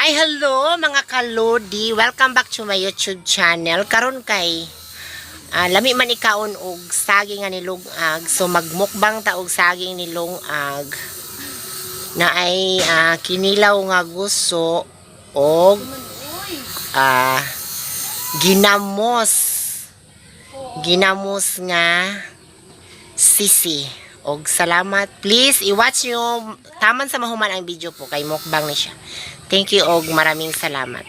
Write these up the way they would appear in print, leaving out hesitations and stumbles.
Hi, hello mga kalodi. Welcome back to my YouTube channel. Karon kay lami man ikaon og saging nga nilungag. So magmukbang ta og saging nilungag na ay kinilaw nga guso og ginamos. Ginamos nga sisi. Og salamat. Please i-watch nyo taman sa mahuman ang video po kay mukbang ni siya. Thank you og maraming salamat.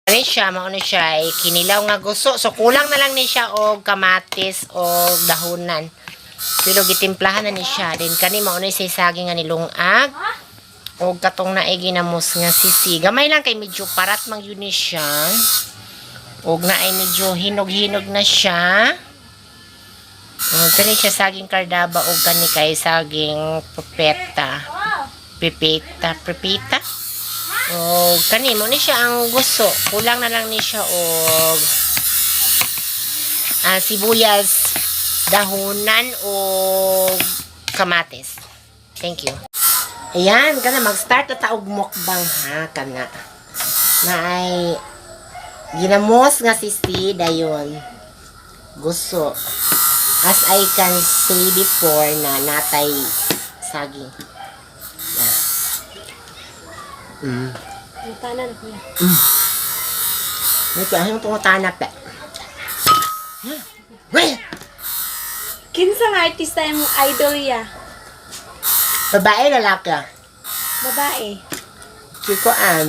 Ano siya, mao ni siya ay kinilaw nga guso. So kulang na lang ni siya og kamatis o dahunan. Pero gitimplahan na ni siya. Then kani mao ni siya saging nga nilungag og katong naay ginamos nga sisi. Gamay lang kay medyo parat mang yun ni siya. Og naay medyo hinog-hinog na siya. Og kani siya saging kardaba og kani kay saging pepeta. Pepeta, pepita. Og kani mo ni siya ang gusto. Kulang na lang ni siya og sibuyas, dahunan og kamatis. Thank you. Ayan, kana mag-start na ta og mukbang ha kana. Na ay ginamos nga sisi dayon. Gusto. As I can say before na natay saging. Yeah. Ang tanan kuya. Ito, ang pangutana pa. Weh! Kinsa nga artista imong idol ya? Babae, lalaki. Babae. Si Kuan.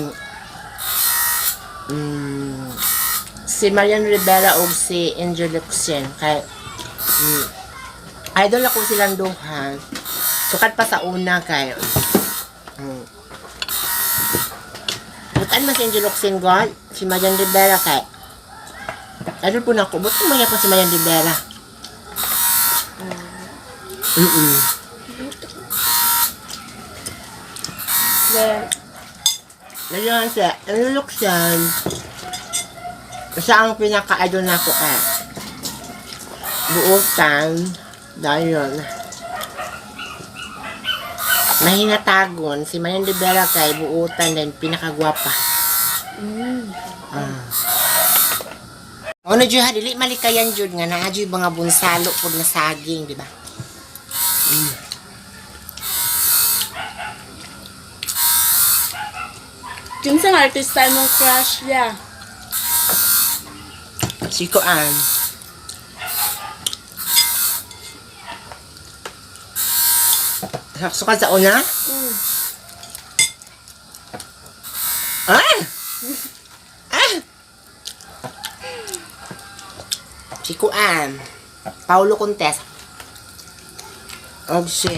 Si Marian Rivera o si Angel Locsin. Kay, idol ako silang duha. Sukad pa sa una kay butan man si Angel Locsin God, si Marian Rivera kay idol po na ako. Butan man po si Marian Rivera. Then, Ngayon si Angel Locsin, siya ang pinaka-idol na ako kay buutan dahil mahinatagon si Marian Rivera kay buutan din pinakagwapa. Ah. Ano jud ha dili malikayan jud nga naa jud mga bunsalo pud na saging, di ba? Kinsa nga artista imong crush ya? Si Kuan. Saksukan sa una? Ah! Ah! Si Kuan. Paulo Contes. Og si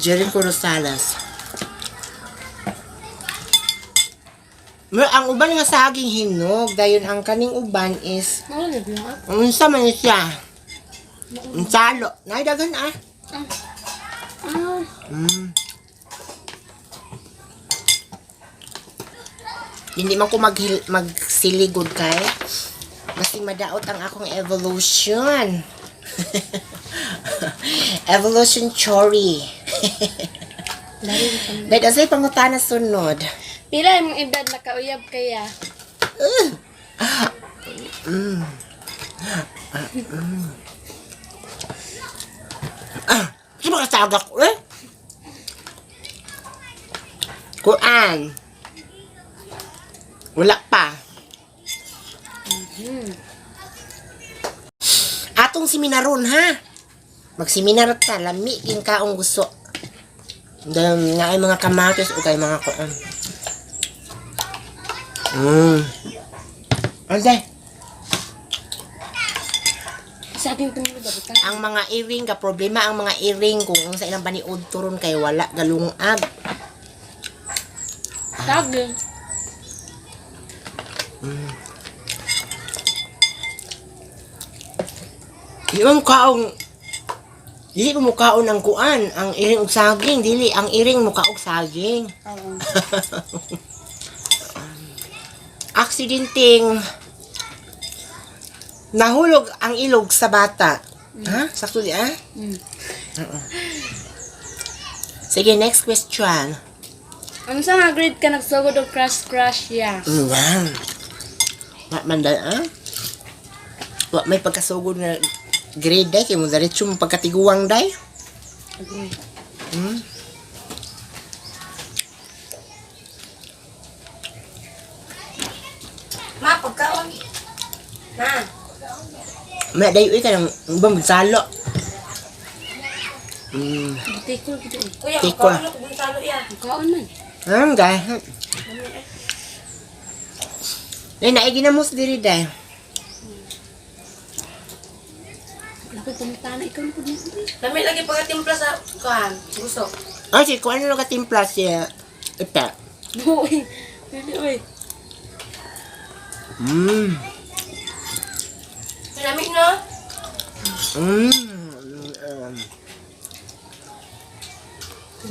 Jericho Rosales. Mer, ang uban nga saging hinog, dayon ang kaning uban is Mao na ba? unsa man siya? Unsalo. Nay daghan ah. Ah, Hindi man ko magsiligod kay basta madaot ang akong evolution. Evolution chori. Dahil asay pangutana sunod. Pila imong edad nakauyab kaya? Ah, di ba kasagak ko eh? Kuan. Wala pa. Atong seminaron ha. Magseminar ta, lami king kaong gusto. Then, nga ay mga kamatis o kay mga kuan. Ande, Saging tumulo ba buta? ang mga earring ka problema ang mga earring kung unsa ilang paniud turon kay wala galungag. Saging. Di ba mukaong dili ba mukaon ang kuan, ang iring og saging, dili ang iring muka og saging. Oo. Aksidenteng Nahulog ang ilog sa bata. Ha? Sakto di ah? Sige, next question. Unsa nga grade ka nagsugod og crush crush ya? Wow. Wa man dahil, ah? Wa may pagkasugod na grade day kay mo diretso mo pagkatiguang day. Agree. Ma, pagkaon. Ma. Ma day uy ka nang ubang salo. Tikol gid eh. Kuya, Tikwa. pagkaon ako salo ya. Kaon man. Gay. Ay, naigi na mo sa diri day. Wala ko'y pangutana ikaw na pud mo. Lami lagi pagkatimpla sa kuan. Gusto. Ay, si kuan ano ka timpla siya. Ipa. Uy. Dili uy. Lami no?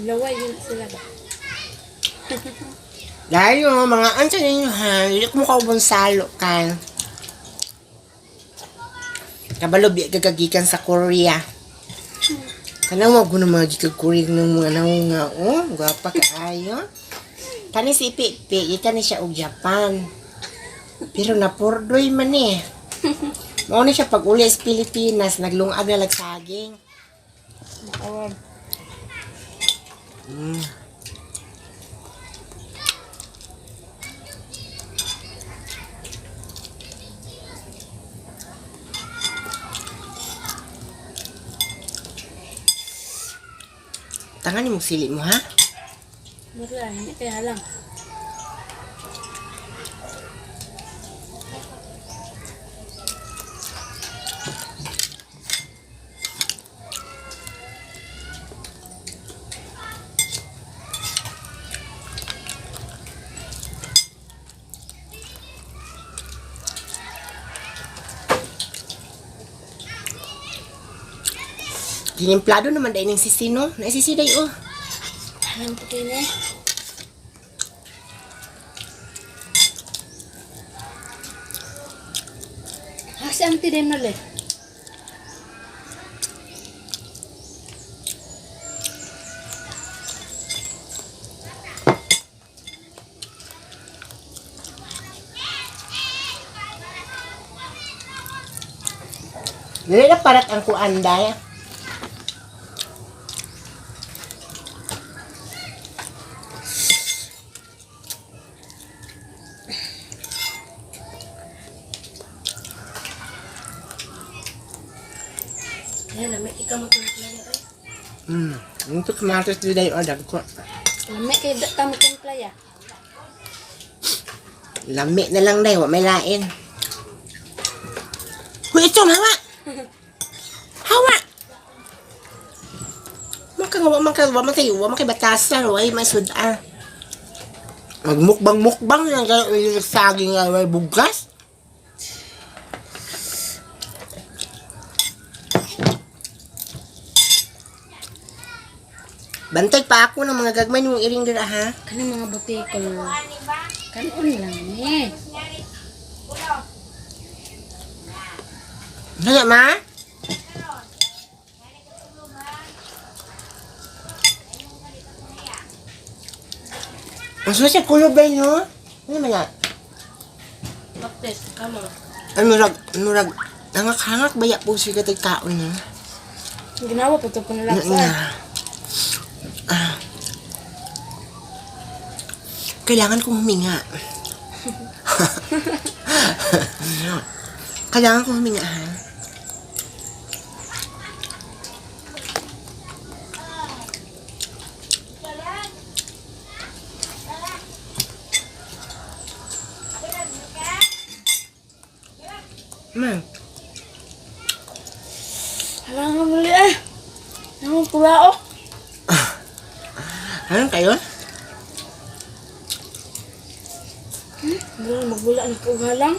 Laway yun sila ba? Dahil yung mga ansa ninyo ha, hindi ko mukha ubang salo ka. Kabalo biya gagagikan sa Korea. Kanang wag ko na mga gikag Korea ng mga naunga, oh, gwapa kaayo. Kani si Pipi, gikan ni siya og Japan. Pero napurdoy man eh. Mao ni siya pag uli sa Pilipinas, naglungag na lagsaging. Makawag. Tangan ni mong sili mo ha? Mura, hindi kaya lang. Ginimplado naman dahil ng sisi no? Naisisi day oh. Alam ko kayo na eh. Ah, si auntie din nole. Dili na parat ang kuan day. Ayan, lami ikaw magtimpla niya. Ay. Ito kamatis di day oh dagko. Lami kay da tamo timpla ya. Lami na lang day, wa may lain. Huy, ito hawa. Hawa. Maka wa man ka wa man kay wa man kay batasan, wa ay may sudan. Magmukbang mukbang lang kayo saging nga way bugas. Bantay pa ako ng mga gagmay mong iring dira ha. Kanang mga butikol. Kanon lang eh. Ano ma? Ang susi kulo ba no? Ano man na? Baptist, kamo. Ano rag, ano rag, hangak-hangak ba ya po siya katay kaon niya? Ginawa pa to Ano panalaksa. na? Ah. Kailangan kong huminga. Kailangan kong huminga, ha? Ma, Hala nga muli eh. Namang kulaok. anong kayo? Wala magbula ang kugalang.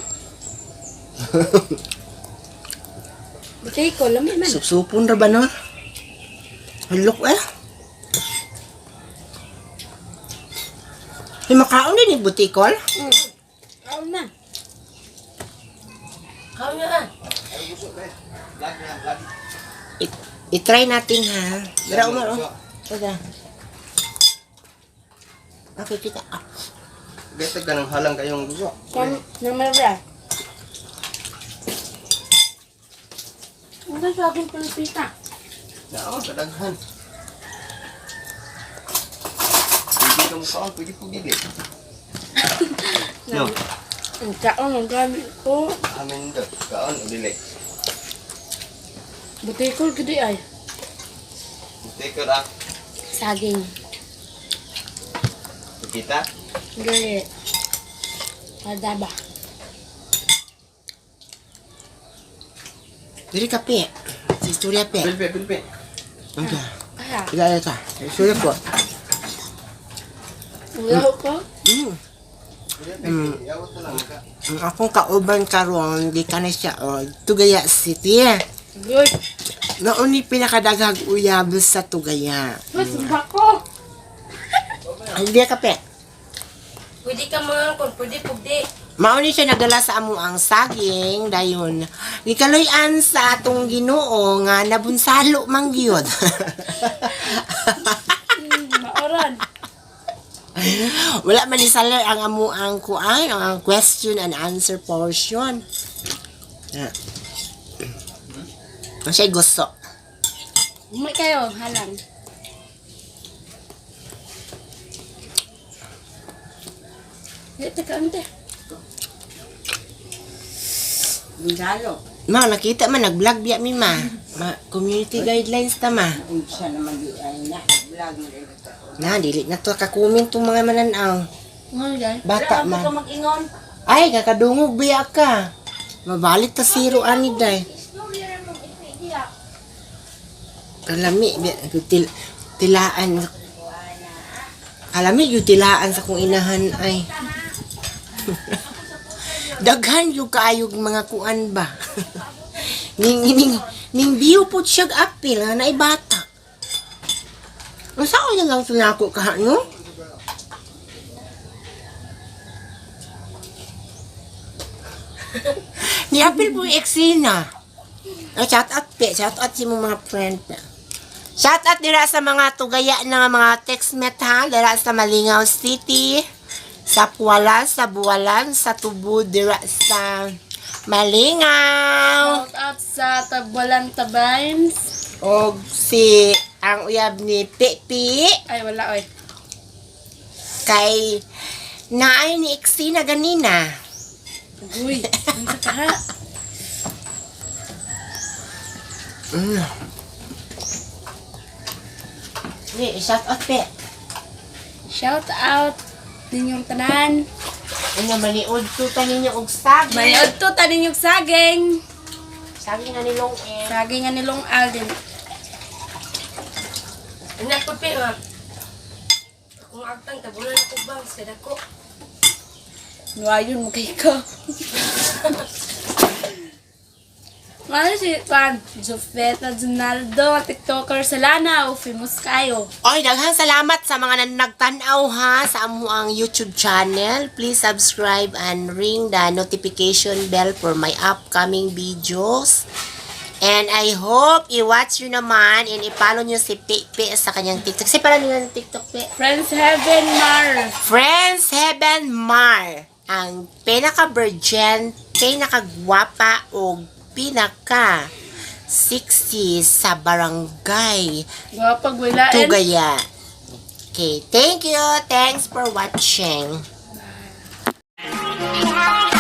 Butikol, lami man. Supsupon ra ba no? Halok eh. Ay, makaon din yung butikol. Kaon na. Kaon niya ah. Vlog na, vlog. I-try natin ha. Dara Umar oh. Tara. Okay, kita. Ah. Gaytag ka ng halang kayong gusto. Naman ba? Ano sa aking Pilipina? Nao, kadaghan. Pwede ka mukhaan, pwede po gili. No. Ang kaon ang gamit ko. Amin do. Kaon o dili. Butikol gudi ay. Take ah. Saging. Kita. Gani. Adaba. Diri ka pe. Sa istorya pe. Bilpe, bilpe. Okay. Ah, Ilala ka. Sa istorya po. wala ko. Yawat na lang ka. Ang akong kauban karon gikan na siya og Tugaya City. Good. Noon ni pinakadaghang uyab sa Tugaya. Mas bako. Hindi ka pe. Pwede ka mga angkon, pwede pugdi. Mao ni siya nagdala sa amo ang saging dayon. Gikaloy-an sa atong Ginoo nga nabunsalo man gyud. Maoran. Wala man ni saler ang amo ang kuan, ang question and answer portion. Ah. Ang siya gusto. Umay kayo, halang. Dito ka, ante. Lalo, Ma, nakita man nag-vlog biya mi ma. Ma, community guidelines ta ma. unsa naman di ay na, vlog na rin ito. Na, dili na to ka-comment tong mga mananaw. Ano yan? Bata Wala man. ka mag-ingon. Ay, kakadungog biya ka. Mabalit ta zero ani day. Kalami biya til, tilaan. Kalami yung tilaan sa kong inahan ay. Daghan yung kaayog mga kuan ba. Ning ning ning biyo po siya apil nga naay bata. Unsa ko na lang tunako ka no? Ni apil po yung eksena. Ay, shout out pe. Shout out si mong mga friend pe. Shout out dira sa mga tugaya na nga mga textmate ha. Dira sa Malingaw City. Sa Pualan, sa Buwalan, sa Tubo, dira sa Malingaw. Shout out sa Tabualan Tabains. Og si ang uyab ni Pepi Ay, wala oy. kay naay ni eksena ganina. Uy, unsa ka ha? Ni, shout out pe. Shout out ninyong tanan. Ano maniud to ninyo og saging. Maniod to tanin yung saging. Saging nga nilong eh. Saging nga nilong Alden. Ano ako pe nga. Akong agtang tabunan ako bang sa dako. Nuwayon mo kay ko. Ano si Juan? Jofeta Donaldo, TikToker sa Lanao, famous kayo. Oy, daghang salamat sa mga nagtan-aw ha sa amuang YouTube channel. Please subscribe and ring the notification bell for my upcoming videos. And I hope i-watch nyo naman and i-follow nyo si Pepe sa kanyang TikTok. Kasi pala nila ng TikTok, Pe. Friends Heaven Mar. Friends Heaven Mar, ang pinaka-virgin, pinaka-gwapa o pinaka 60 sa barangay Gwapag wala. Tugaya. Okay, thank you. Thanks for watching. Bye.